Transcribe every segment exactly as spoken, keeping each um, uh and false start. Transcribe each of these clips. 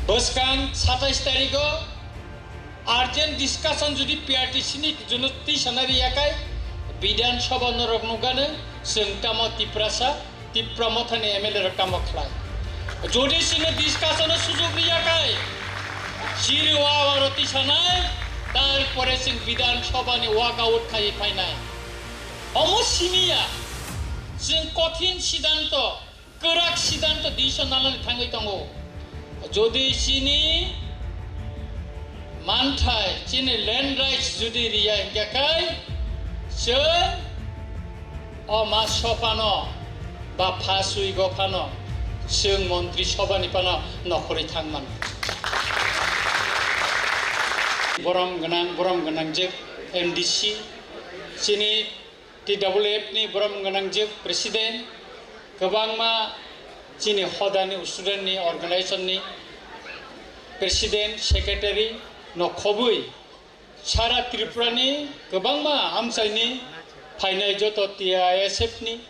Bwskang satais tarigo urgent discussion jodi P R T C ni junu twi sana riya kai, Bidhan Sabha norok nukgano, chwng tamo Tiprasa, Tipra Mothani M L A rok tamo khlai. Jodi chini discussion o sujug riya kai, chiri o awaro twi sanai, tarpore chwng Bidhan Sabha ni walk out khai phainai. Omo simiya, chwng kothin siddhanto, kwrak siddhanto decision nanani thangwi tongo. Jodi chini manthai, chini land rights jodi riya hingkha kai, chwng o ma sophano ba pha swigo phano chwng montri sobhani phano nokhorwi thangmano. Borom gwnang, borom gwnang je M D C, chini T W F ni borom gwnang je president, kwbangma chini hodani student ni organization ni president, secretary no khobwi sara Tripura ni kwbangma amchaini phainai joto T I S F ni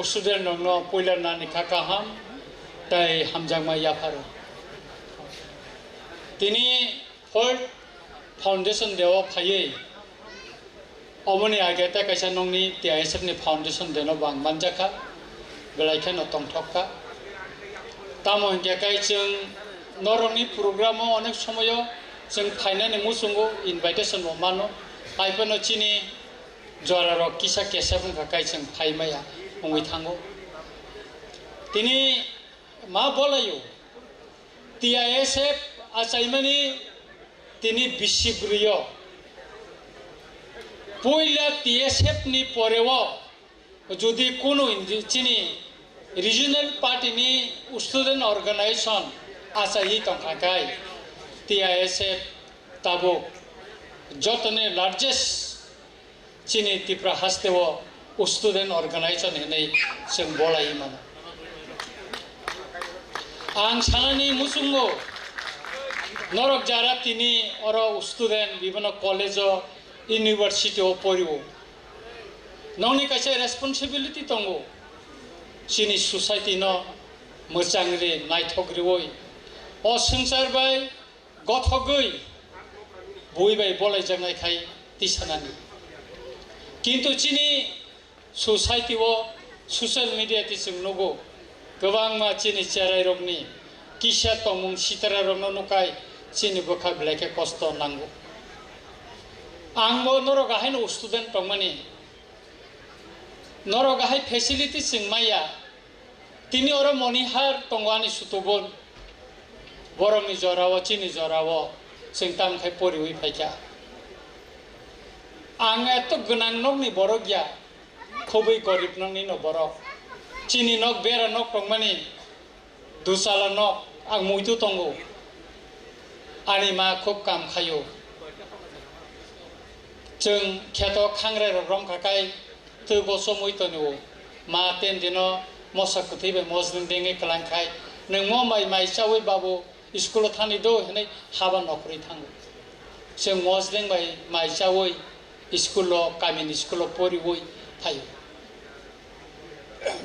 student rokno puila nani kha kaham tai hamjakma yapharo. Tini Ford Foundation Day o phaiwi omoni age tei kaisa nokni T I S F ni Foundation Day no bo ang manjakha, belai kheno tongthok kha. Tamo hinkhe kai chwng norokni program o onek somoyo chwng phainani muchungo invitation bo mano, haiphano chini jora rok kisa kesep wngkha kai chwng phai maya wngwi thango. Tini ma bolaio T I S F achaimani tini bisi bwrwi o puila T S F ni pore o jodi kunu indi chini regional party ni student organization achaiwi tongkha kai T I S F tabuk jotoni largest chini Tipra haste o student organization hinwi chwng bolai mano. Ang sanani muchungo norok jara tini oro student bibino college o university o porio. Nokni kaisa responsibility tongo chini society no mwchang ri naithok riwi o swngchar bai gothogwi bui bai bolaijaknai khai tisanani. Kintu chini society o social media ti chwng nugo kwbangma chini cherai rokni kisa tongmung sitara rokno nukai chini bwkha belai khe kosto nango. Ang bo norok haino student tongmani norok hai facility chwng maya. Tini oro monihar tongo ani sutubun. Borokni jorao, chini jorao chwng tamo khai poriwi phaikha. Ang eto gwnang nokni borok ya, khobwi gorib nokni no borok. Chini nok bera nok tongmani dusala nok, ang muitu tongo. Ani ma khub kam khaio. Chwng kheto khangrai rok romkha kai twi bo chomwi tonio. Ma ten dino mosa kwthwi bai mosdeng dengwi kwlang khai, nwng mo mai mai chawi babu school o thani do hinwi haba nokhorwi thango. Chwng mosdeng bai mai chawi school o, kamini school o poriwi phaio.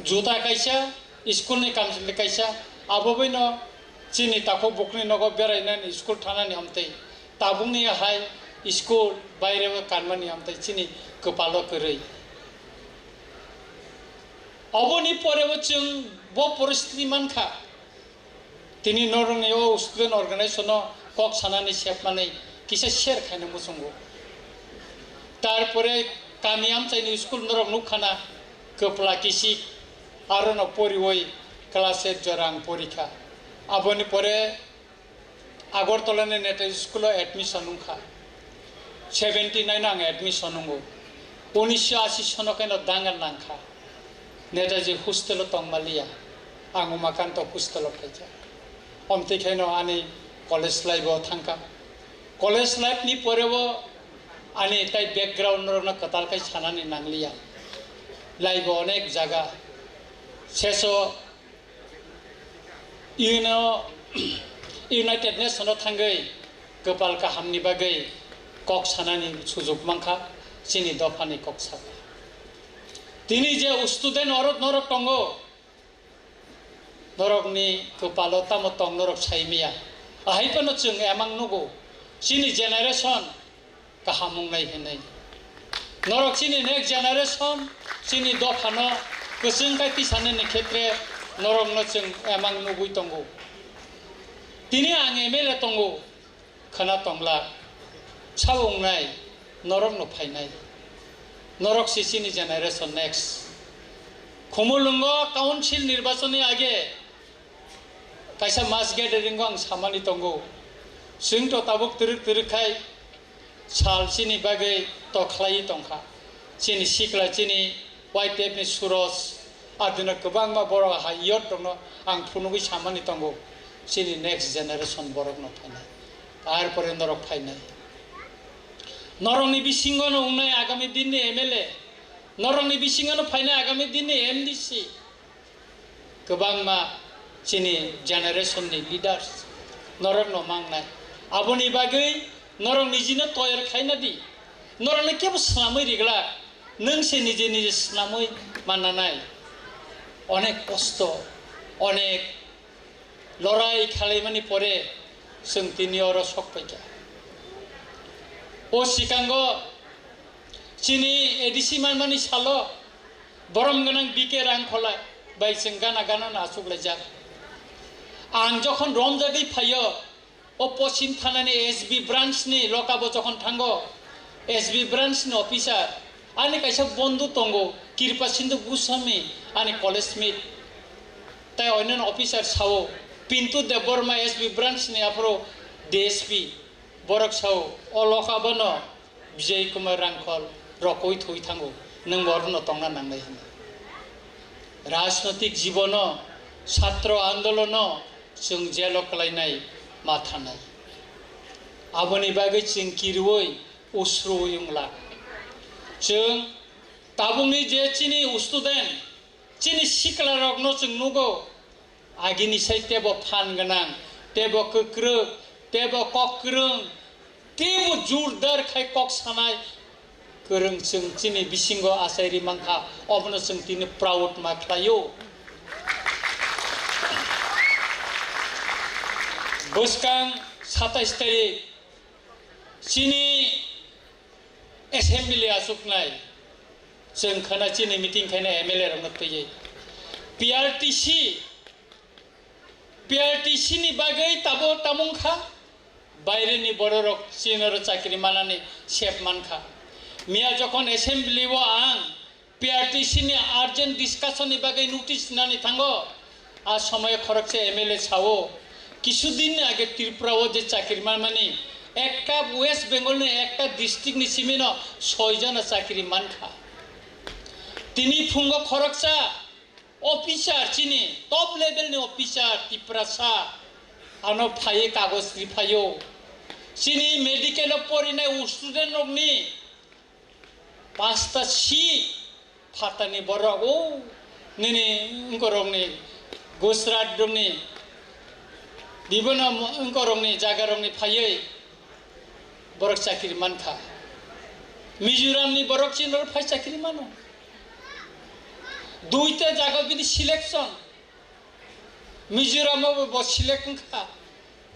Juta kaisa, school ni kamchwlwi kaisa, abo baino chini takhuk bukhukni nogo berainani school thanani amtwi. Tabukni hai school baire o kanmani amtwi chini kwpalo kwrwi. Oboni pore o chwng bo poristiti mankha. Tini norokni o student organization no kok sanani sepmani kisa share khaina muchungo. Tarpore kami amchaini school norok nukkhana kwpla kisik arono poriwi class eight jora ang porikha. Aboni pore Agartala ni Netaji school o admission wngkha. Seventy nine o ang admission wngo. Unisho ashi sono keno dangal nangkha. Netaji hostel o tongmaliya. Ang Umakanto hostel o phaikha. Omtwi khaino ani college life o thangkha. College life ni pore o ani tai background rokno kwtal khai sanani nangliya. Life o onek jaga. Seso Ino United Nation o thangwi kwpal kahamni bagwi kok sanani sujuk mankha chini dophani kok saka. Tini je student orok norok tongo, norokni kwpalo tamo tong norok saimaya. Ahai phano chwng emang nugo, chini generation kaham wngnai hinwi. Norok chini next generation, chini dophano kwchwng khai tisanani khetre norokno chwng emang nugwi tongo. Tini ang M L A tongo, khwna tongla, sabo wngnai, norokno phainai. Norok se chini generation next. Khumulwngo council nirbachonni age kaisa mass gathering o ang samani tongo. Chwng to tabuk twrwk twrwk khai sal chini bagwi to khlaiwi tongkha. Chini sikla chini Y T F ni Suroj, adino kwbangma borok ha youth rokno ang phunugwi samani tongo. Chini next generation borokno phainai. Tarpore norok phainai. Norokni bisingo no wngnai agami dinni M L A. Norokni bisingo no phainai agami dinni M D C. Kwbangma chini generation ni leaders norokno mangnai. Aboni bagwi norok nijino toyar khaina di. Norokno kebo swnamwi riglak, nwng se nije nije swnamwi mannanai. Onek kosto, onek lorai khalaimani pore chwng tini oro sok paikha. O sikango chini A D C manmani salo borom gwnang B K Rangkhola bai chwng gana gana no achuklaijak. Ang jokhon romjagwi phaio, o Poschim thanani S B branch ni lokabo jokhon thango, S B branch ni officer, ani kaisa bondhu tongo, Kripa Sindhu Goswami, ani college mate. Tai onno officer sao, Pintu Debbarma S B branch ni aphuru D S P, borok sao, o lokabo no Bijay Kumar Rangkhol rokoi thwi thango, nwng bo orono tongna nangnai hwnwi. Rajnotik jibono, satro andolono chwng jelo kwlainai ma thanai. Aboni bagwi chwng kirwi usrui wngla. Chwng tabukni je chini student, chini siklarokno chwng nugo, agini sai tebo phan gwnang, tebo kwkrwk, tebo kok kwrwng, tebo jurdar khai kok sanai kwrwng chwng chini bisingo achai ri mankha, obono chwng tini proud ma khlaio. Bwskang satais tarik chini assembly achuknai, chwng khana chini meeting khaina M L A rokno twiwi P R T C, P R T C ni bagwi tabo tamung kha, baire ni bororok chini oro chakri manani sep mankha. Miya jokhon assembly o ang P R T C ni urgent discussion ni bagwi notice nani thango. A somoyo khoroksa M L A sao, kisudin ni age Tripura o je chakri manmani, ekta West Bengal ni ekta district ni simi no soi jona chakri mankha. Tini phungo khoroksa officer, chini top level ni officer Tiprasa, ano phaiwi kagoj riphaio. Chini medical o porinai student rokni pasta si phatani borok, o nini wngkorokni, Gujarat rokni, bibino wngkorokni jagarokni phaiwi borok chakri mankha. Mizoramni borok chini oro phai chakri mano. Duita jaga bini selection. Mizoram o bo select wngkha,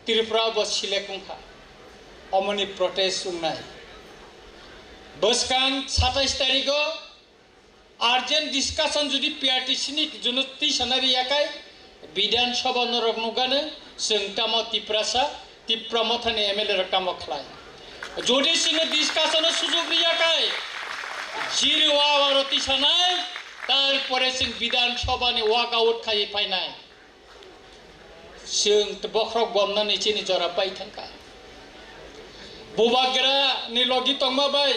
Tripura o bo select wngkha. Omoni protest wngnai. Bwskang satais tarikh o urgent discussion jodi P R T C ni junu twi sana riya khai, Bidhan Sabha norok nukgano, chwng tamo Tiprasa, Tipra Mothani M L A rok tamo khlai. Jodi chwngno discussion o sujok riya khai, zero hour o twi sanai, tarpore chwng Bidhan Sabha ni walk out khai phainai. Chwng bokhorok bomnani chini jora pai thangkha. Bubagra ni logi tongma bai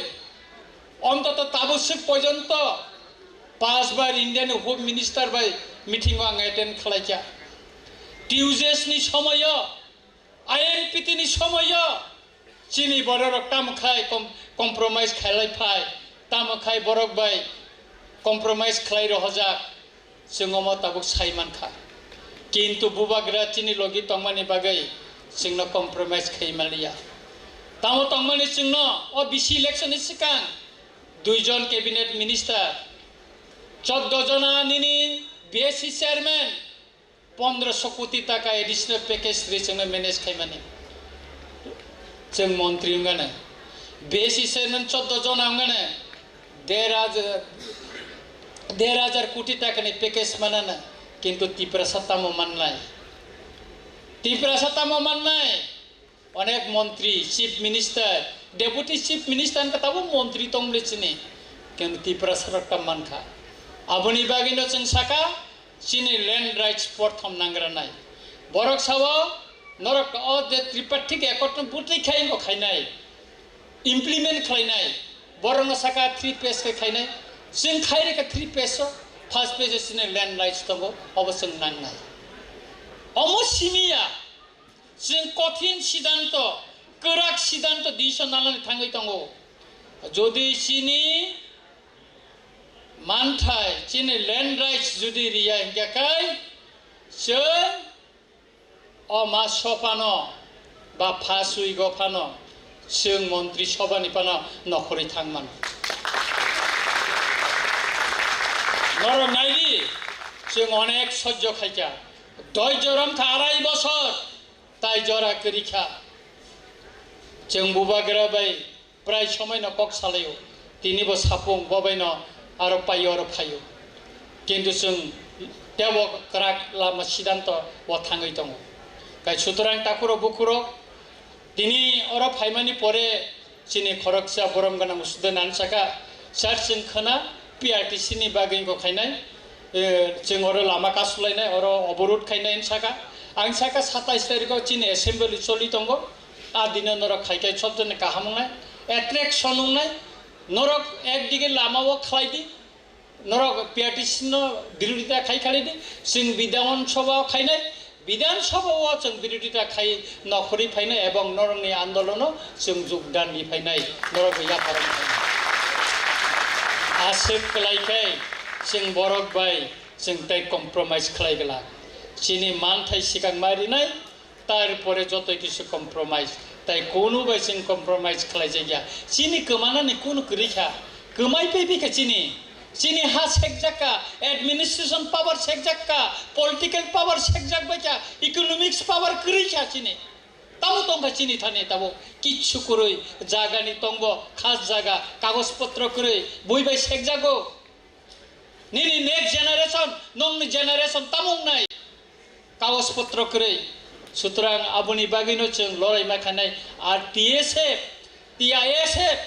ontoto tabuk swk porjonto pas bar India ni Home Minister bai meeting o ang attend khlaikha. Tuesdays ni somoyo, I N P T ni somoyo, chini bororok tamo khai com-, compromise khailai phai, tamo khai borok bai compromise khlai rohojak, chwng omo tabuk sai mankha. Kintu bubagra chini logi tongmani bagwi chwngno compromise khai manliya. Tamo tongmani chwngno o B C election ni swkang duijon cabinet minister, choddo jona nini B S C chairman, Pondroso koti taka additional package ri chwngno manage khaimani. Chwng montri wngano. Besi chairman choddo jona wngano. Der hajar, der hajar koti takani package manana. Kintu Tiprasa tamo mannai? Tiprasa tamo mannai? Onek montri, chief minister, deputy chief minister wngkha tabo montri tong bwle chini. Kintu Tiprasa rok ta mankha. Aboni bagwino chwng saka, chini land rights porthom nangranai. Borok sao, norok o je tripartite accord no bwtwi khai wngkha khainai, implement khlainai. Borokno saka three phase khe khainai. Chwng khai rikha three phase o, first phase o chini land rights tongo, obo chwng nangnai. Omo simiya, chwng kothin sidanto, kwrak sidanto decision nanani thangwi tongo. Jodi chini manthai, chini land rights jodi riya hinkhe kai, chwng o ma sophano ba pha swigo phano chwng montri sobhani phano nokhorwi thangmano. Norok naidi, chwng onek sojjo khaikha. Doijjo romkha arai bosor, tai jora kwrwikha. Chwng bubagra bai prai somoino kok salaio. Tinibo sapung, bo baino aro paio, aro phaio. Kintu chwng tebo kwrak lama sidanto o thangwi tongo. Kai sutorang takhurok bukhurok, tini oro phaimani pore chini khoroksa borom gwnang usude nan saka, sir, chwng khwna P R T C ni bagwi wngkha khainai, eh, chwng oro lama kasulainai, oro oborod khainai wng saka. Ang saka satais tarikho chini assembly choli tongo, a dino norok khaikhai sobjani kaham wngnai, attraction wngnai, norok ekdige lama o khlai di, norok P R T C no birodita khai khali di, chwng Bidhan Sabha o khainai, Bidhan Sabha o chwng birodita khai nokhorwi phainai ebong norokni andolono chwng jogdan ri phainai, norok yapharang phainai. Aswk kwlai khe chwng borok bai chwng tei compromise khlai glak. Chini manthai swkang ma rinai, tar pore joto kisu compromise. Tai kunu bai chwng compromise khlai jakya. Chini kwmanani kunu kwrwi kha. Kwmai paibi kha chini. Chini ha sekjak kha, administration power sekjak kha, political power sekjak bai kha, economics power kwrwi kha chini. Tamo tong kha chini thani tabo kichu kwrwi, jagani tongbo khas jaga, kagoj potro kwrwi, bui bai sekjago. Nini next generation, nongni generation tamo wngnai? Kagoj potro kwrwi. Sutrang aboni bagwino chwng lorai ma khanai. Ar T S F, T I S F,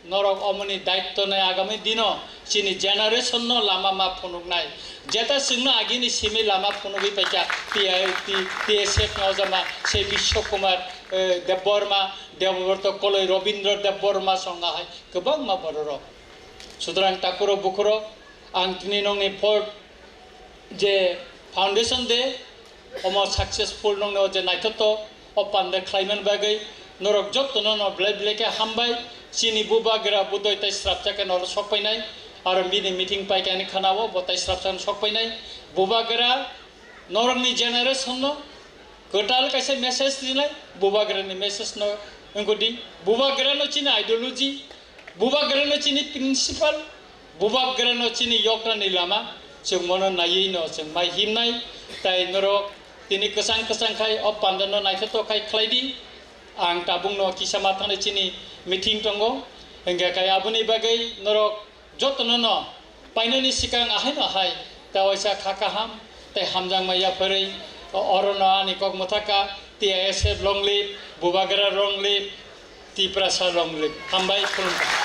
norok omoni daitto nai agami dino chini generation no lama ma phunuknai. Jeta chwngno agini simi lama phunugwi paikha T I, T, T S F no ojama se Biswa Kumar, eh, Debbarma, Debbarma Koloi, Robindra Debbarma songha hai kwbangma bororok. Sutrang takhurok bukhurok, ang tini nongni fourth je foundation day, omo successful nongno je naithotok, o panda khlaimani bagwi norok jotono no belai belai khe hambai. Chini bubagra budoi tai srapsa khe norok sokpainai, aro bini meeting paikani khana-o bo tai srapsa khe sokpainai. Bubagra norokni generation no kwtal kaisa message rinai, bubagrani message no wngkha di, bubagrano chini ideology, bubagrano chini principle, bubagrano chini yoknani lama, chwng mono naiwi no chwng mai himnai, tai norok tini kwchang kwchang khai o pandano naithotok khai khlai di. Ang tabukno kisa ma thangni chini meeting tongo, hwnkhe khai aboni bagwi norok jotono no painani sikang ahaino hai ta waisa kha kaham tei hamjakma yapharwi orono ani kok mwthaka T I S F long live, Bubagra long live, Tiprasa long live. Hambai, khulumkha.